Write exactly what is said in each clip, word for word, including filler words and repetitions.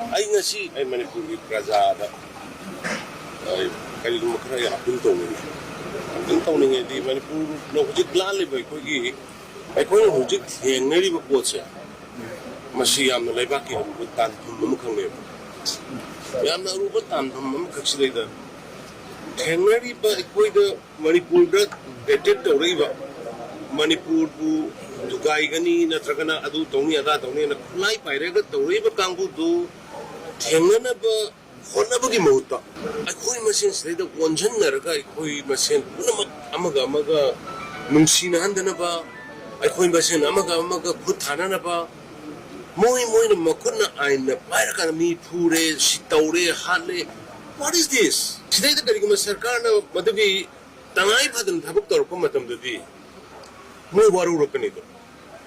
ꯑꯩ ꯉꯁꯤ ꯑꯩ ꯃꯅꯤꯄꯨꯔꯒꯤ ꯄ꯭ꯔꯖꯥꯗ ꯑꯩ ꯀꯔꯤꯒꯨꯝꯕ ꯈꯔ ꯑꯩ ꯑꯄꯤꯜ ꯇꯧꯅꯤꯡꯉꯤ꯫ ꯑꯄꯤꯜ ꯇꯧꯅꯤꯡꯉꯦꯗꯤ, ꯃꯅꯤꯄꯨꯔꯅ ꯍꯧꯖꯤꯛ ꯂꯥꯜꯂꯤꯕ ꯑꯩꯈꯣꯏꯒꯤ, ꯑꯩꯈꯣꯏꯅ ꯍꯧꯖꯤꯛ ꯊꯦꯡꯅꯔꯤꯕ ꯄꯣꯠꯁꯦ, ꯃꯁꯤ ꯌꯥꯝꯅ ꯂꯩꯕꯥꯛꯀꯤ ꯑꯔꯨꯕ ꯇꯥꯟꯐꯝ ꯑꯃꯈꯛꯅꯦꯕ꯫ ꯌꯥꯝꯅ ꯑꯔꯨꯕ ꯇꯥꯟꯐꯝ ꯑꯃꯈꯛꯁꯤꯗꯩꯗ ꯊꯦꯡꯅꯔꯤꯕ ꯑꯩꯈꯣꯏꯗ ꯃꯅꯤꯄꯨꯔꯗ ꯑꯦꯇꯦꯛ ꯇꯧꯔꯛꯏꯕ, ꯃꯅꯤꯄꯨꯔꯕꯨ ꯊꯨꯒꯥꯏꯒꯅꯤ ꯅꯠꯇ꯭ꯔꯒꯅ ꯑꯗꯨ ꯇꯧꯅꯤ ꯑꯗꯥ ꯇꯧꯅꯤꯅ ꯈꯨꯠꯂꯥꯏ ꯄꯥꯏꯔꯒ ꯇꯧꯔꯛꯏꯕ ꯀꯥꯡꯕꯨꯗꯨ ꯊꯦꯡꯅꯅꯕ ꯍꯣꯠꯅꯕꯒꯤ ꯃꯍꯨꯠꯇ, ꯑꯩꯈꯣꯏ ꯃꯁꯦꯟ ꯁꯤꯗꯩꯗ ꯑꯣꯟꯁꯤꯟꯅꯔꯒ ꯑꯩꯈꯣꯏ ꯃꯁꯦꯟ ꯄꯨꯝꯅꯃꯛ ꯑꯃꯒ ꯑꯃꯒ ꯅꯨꯡꯁꯤꯅꯍꯟꯗꯅꯕ, ꯑꯩꯈꯣꯏ ꯃꯁꯦꯟ ꯑꯃꯒ ꯑꯃꯒ ꯈꯨꯠ ꯊꯥꯅꯅꯕ, ꯃꯣꯏ ꯃꯣꯏꯅ ꯃꯈꯨꯠꯅ ꯑꯥꯏꯟꯅ ꯄꯥꯏꯔꯀꯥꯟꯗ ꯃꯤ ꯐꯨꯔꯦ, ꯁꯤ ꯇꯧꯔꯦ, ꯍꯥꯠꯂꯦ, what is this? ꯁꯤꯗꯩꯗ ꯀꯔꯤꯒꯨꯝꯕ ꯁꯔꯀꯥꯔꯅ ꯃꯗꯨꯒꯤ ꯇꯉꯥꯏ ꯐꯗꯅ ꯊꯕꯛ ꯇꯧꯔꯛꯄ ꯃꯇꯝꯗꯗꯤ ꯃꯣꯏ ꯋꯥꯔꯧꯔꯛꯀꯅꯤꯗꯣ꯫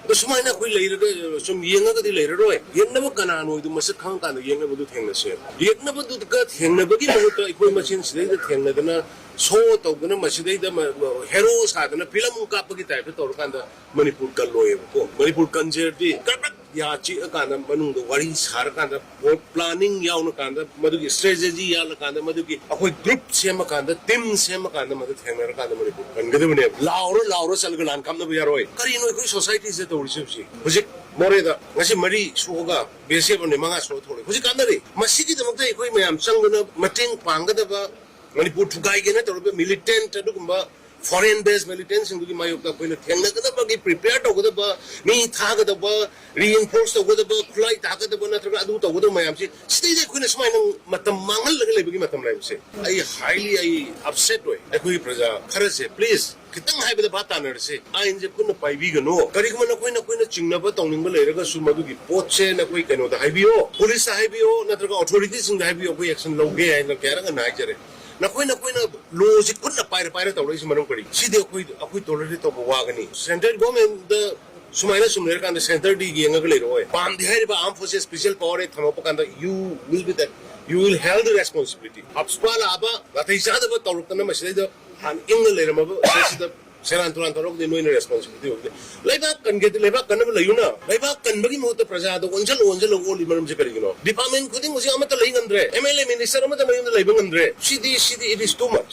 ꯑꯗꯣ ꯁꯨꯃꯥꯏꯅ ꯑꯩꯈꯣꯏ ꯂꯩꯔꯒ ꯁꯨꯝ ꯌꯦꯡꯉꯒꯗꯤ ꯂꯩꯔꯔꯣꯏ꯫ ꯌꯦꯡꯅꯕ ꯀꯅꯥꯅꯣ ꯍꯥꯏꯗꯨ ꯃꯁꯛ ꯈꯪꯉꯀꯥꯟꯗ ꯌꯦꯡꯅꯕꯗꯨ ꯊꯦꯡꯅꯁꯦ꯫ ꯌꯦꯡꯅꯕꯗꯨꯒ ꯊꯦꯡꯅꯕꯒꯤ ꯃꯍꯨꯠꯇ ꯑꯩꯈꯣꯏ ꯃꯁꯦꯟ ꯁꯤꯗꯩꯗ ꯊꯦꯡꯅꯗꯅ, ꯁꯣ ꯇꯧꯗꯅ, ꯃꯁꯤꯗꯩꯗ ꯃ-, ꯃ-, ꯍꯦꯔꯣ ꯁꯥꯗꯅ ꯐꯤꯂꯝ ꯀꯥꯞꯄꯒꯤ ꯇꯥꯏꯞꯇ ꯇꯧꯔꯀꯥꯟꯗ ꯃꯅꯤꯄꯨꯔ ꯀꯜꯂꯣꯏꯌꯦꯕꯀꯣ꯫ ꯃꯅꯤꯄꯨꯔ ꯀꯟꯖꯔꯗꯤ ꯀ꯭ꯔꯛ ꯀ꯭ꯔꯛ ꯌꯥ ꯆꯤꯛꯑꯀꯥꯟꯗ, ꯃꯅꯨꯡꯗ ꯋꯥꯔꯤ ꯁꯥꯔꯀꯥꯟꯗ, ꯄ꯭ꯂꯥꯅꯤꯡ ꯌꯥꯎꯅꯀꯥꯟꯗ, ꯃꯗꯨꯒꯤ ꯁ꯭ꯇ꯭ꯔꯦꯇꯦꯖꯤ ꯌꯥꯜꯂꯀꯥꯟꯗ, ꯃꯗꯨꯒꯤ ꯑꯩꯈꯣꯏ ꯒ꯭ꯔꯨꯞ ꯁꯦꯝꯃꯀꯥꯟꯗ, ꯇꯤꯝ ꯁꯦꯝꯃꯀꯥꯟꯗ, ꯃꯗꯨ ꯊꯦꯡꯅꯔꯀꯥꯟꯗ ꯃꯅꯤꯄꯨꯔ ꯀꯟꯒꯗꯕꯅꯦꯕ꯫ ꯂꯥꯎꯔ ꯂꯥꯎꯔ ꯆꯠꯂꯒ ꯂꯥꯟ ꯀꯥꯞꯅꯕ ꯌꯥꯔꯣꯏ꯫ ꯀꯔꯤꯅꯣ ꯑꯩꯈꯣꯏ ꯁꯣꯁꯥꯏꯇꯤꯁꯤꯗ ꯇꯧꯔꯤꯁꯦ ꯍꯧꯖꯤꯛ? ꯍꯧꯖꯤꯛ ꯃꯣꯔꯦꯗ ꯉꯁꯤ ꯃꯔꯤ ꯁꯣꯛꯑꯒ ꯕꯤ ꯑꯦꯁ ꯑꯦꯐ ꯑꯃꯅꯦ ꯃꯉꯥ ꯁꯣꯛꯑ ꯊꯣꯛꯂꯛꯑꯦ꯫ ꯍꯧꯖꯤꯛ ꯀꯥꯞꯅꯔꯤ꯫ ꯃꯁꯤꯒꯤꯗꯃꯛꯇ ꯑꯩꯈꯣꯏ ꯃꯌꯥꯝ ꯆꯪꯗꯨꯅ ꯃꯇꯦꯡ ꯄꯥꯡꯒꯗꯕ, ꯃꯅꯤꯄꯨꯔ ꯊꯨꯒꯥꯏꯒꯦꯅ ꯇꯧꯔꯤꯕ ꯃꯤꯂꯤꯇꯦꯟꯠ ꯑꯗꯨꯒꯨꯝꯕ ꯐꯣꯔꯦꯟ ꯕꯦꯁ ꯃꯤꯂꯤꯇꯦꯟꯠꯁꯤꯡꯗꯨꯒꯤ ꯃꯥꯌꯣꯛꯇ ꯑꯩꯈꯣꯏꯅ ꯊꯦꯡꯅꯒꯗꯕꯒꯤ ꯄ꯭ꯔꯤꯄꯦꯌꯔ ꯇꯧꯒꯗꯕ, ꯃꯤ ꯊꯥꯒꯗꯕ, ꯔꯤꯏꯟꯐꯣꯔꯁ ꯇꯧꯒꯗꯕ, ꯈꯨꯠꯂꯥꯏ ꯊꯥꯒꯗꯕ ꯅꯠꯇ꯭ꯔꯒ ꯑꯗꯨ ꯇꯧꯒꯗꯕ ꯃꯌꯥꯝꯁꯤ, ꯁꯤꯗꯩꯗ ꯑꯩꯈꯣꯏꯅ ꯁꯨꯃꯥꯏꯅ ꯃꯇꯝ ꯃꯥꯡꯍꯜꯂꯒ ꯂꯩꯕꯒꯤ ꯃꯇꯝ ꯂꯩꯕꯁꯦ ꯑꯩ ꯍꯥꯏꯂꯤ ꯑꯩ ꯑꯞꯁꯦꯠ ꯑꯣꯏ꯫ ꯑꯩꯈꯣꯏꯒꯤ ꯄ꯭ꯔꯖꯥ ꯈꯔꯁꯦ, ꯄ꯭ꯂꯤꯖ, ꯈꯤꯇꯪ ꯍꯥꯏꯕꯗ ꯚꯥꯞ ꯇꯥꯅꯔꯁꯦ꯫ ꯑꯥꯏꯟꯁꯦ ꯈꯨꯠꯅ ꯄꯥꯏꯕꯤꯒꯅꯨ꯫ ꯀꯔꯤꯒꯨꯝꯕ ꯅꯈꯣꯏ ꯅꯈꯣꯏꯅ ꯆꯤꯡꯅꯕ ꯇꯧꯅꯤꯡꯕ ꯂꯩꯔꯒꯁꯨ ꯃꯗꯨꯒꯤ ꯄꯣꯠꯁꯦ ꯅꯈꯣꯏ ꯀꯩꯅꯣꯗ ꯍꯥꯏꯕꯤꯌꯣ, ꯄꯨꯂꯤꯁꯇ ꯍꯥꯏꯕꯤꯌꯣ, ꯅꯠꯇ꯭ꯔꯒ ꯑꯣꯊꯣꯔꯤꯇꯤꯁꯤꯡꯗ ꯍꯥꯏꯕꯤꯌꯣ, ꯑꯩꯈꯣꯏ ꯑꯦꯛꯁꯟ ꯂꯧꯒꯦ ꯍꯥꯏꯅ ꯀꯌꯥꯔꯛ ꯍꯟꯅ ꯍꯥꯏꯖꯔꯦ꯫ ꯅꯈꯣꯏ ꯅꯈꯣꯏꯅ ꯂꯣꯁꯤ ꯈꯨꯠꯅ ꯄꯥꯏꯔ ꯄꯥꯏꯔ ꯇꯧꯔꯛꯏꯁꯤ ꯃꯔꯝ ꯀꯔꯤ? ꯁꯤꯗꯤ ꯑꯩꯈꯣꯏ, ꯑꯩꯈꯣꯏ ꯇꯣꯂꯔꯦꯠ ꯇꯧꯕ ꯋꯥꯒꯅꯤ꯫ ꯁꯦꯟꯇ꯭ꯔꯦꯜ ꯒꯣꯔꯃꯦꯟꯗ ꯁꯨꯃꯥꯏꯅ ꯁꯨꯝ ꯂꯩꯔꯀꯥꯟꯗ ꯁꯦꯟꯇꯔꯗꯤ ꯌꯦꯡꯉꯒ ꯂꯩꯔꯛꯑꯣꯏ꯫ ꯄꯥꯝꯗꯦ ꯍꯥꯏꯔꯤꯕ ꯑꯥꯔꯝ ꯐꯣꯔꯁꯦꯁ ꯁ꯭ꯄꯦꯁꯤꯌꯦꯜ ꯄꯥꯋꯔ ꯑꯦꯛ ꯊꯝꯃꯛꯄ ꯀꯥꯟꯗ you will be the, you will held responsibility꯫ ꯑꯐꯕ ꯂꯥꯛꯑꯕ, ꯅꯥꯇꯩ ꯆꯥꯗꯕ ꯇꯧꯔꯛꯇꯅ ꯃꯁꯤꯗꯩꯗ ꯍꯥꯟꯅ ꯏꯪꯅ ꯂꯩꯔꯝꯃꯕ ꯁꯤꯗ ꯁꯦꯔꯥꯟ ꯇꯨꯔꯥꯟ ꯇꯧꯔꯒꯗꯤ ꯅꯣꯏꯅ ꯔꯦꯁꯄꯣꯟꯁꯤꯕꯤꯂꯤꯇꯤ ꯑꯣꯏꯕꯗꯤ꯫ ꯂꯩꯕꯥꯛ ꯀꯟꯒꯦꯗꯤ ꯂꯩꯕꯥꯛ ꯀꯟꯅꯕ ꯂꯩꯌꯨꯅ꯫ ꯂꯩꯕꯥꯛ ꯀꯟꯕꯒꯤ ꯃꯍꯨꯠꯇ ꯄ꯭ꯔꯖꯥꯗ ꯑꯣꯟꯁꯤꯜꯂ ꯑꯣꯟꯁꯤꯜꯂꯒ ꯑꯣꯜꯂꯤ ꯃꯔꯝꯁꯦ ꯀꯔꯤꯒꯤꯅꯣ? ꯗꯤꯄꯥꯔꯠꯃꯦꯟ ꯈꯨꯗꯤꯡ ꯍꯧꯖꯤꯛ ꯑꯃꯠꯇ ꯂꯩ ꯉꯝꯗ꯭ꯔꯦ꯫ ꯑꯦꯝ ꯑꯦꯜ ꯑꯦ ꯃꯤꯅꯤꯁꯇꯔ ꯑꯃꯠꯇ ꯃꯌꯨꯝꯗ ꯂꯩꯕ ꯉꯝꯗ꯭ꯔꯦ꯫ ꯁꯤꯗꯤ, ꯁꯤꯗꯤ, it is too much꯫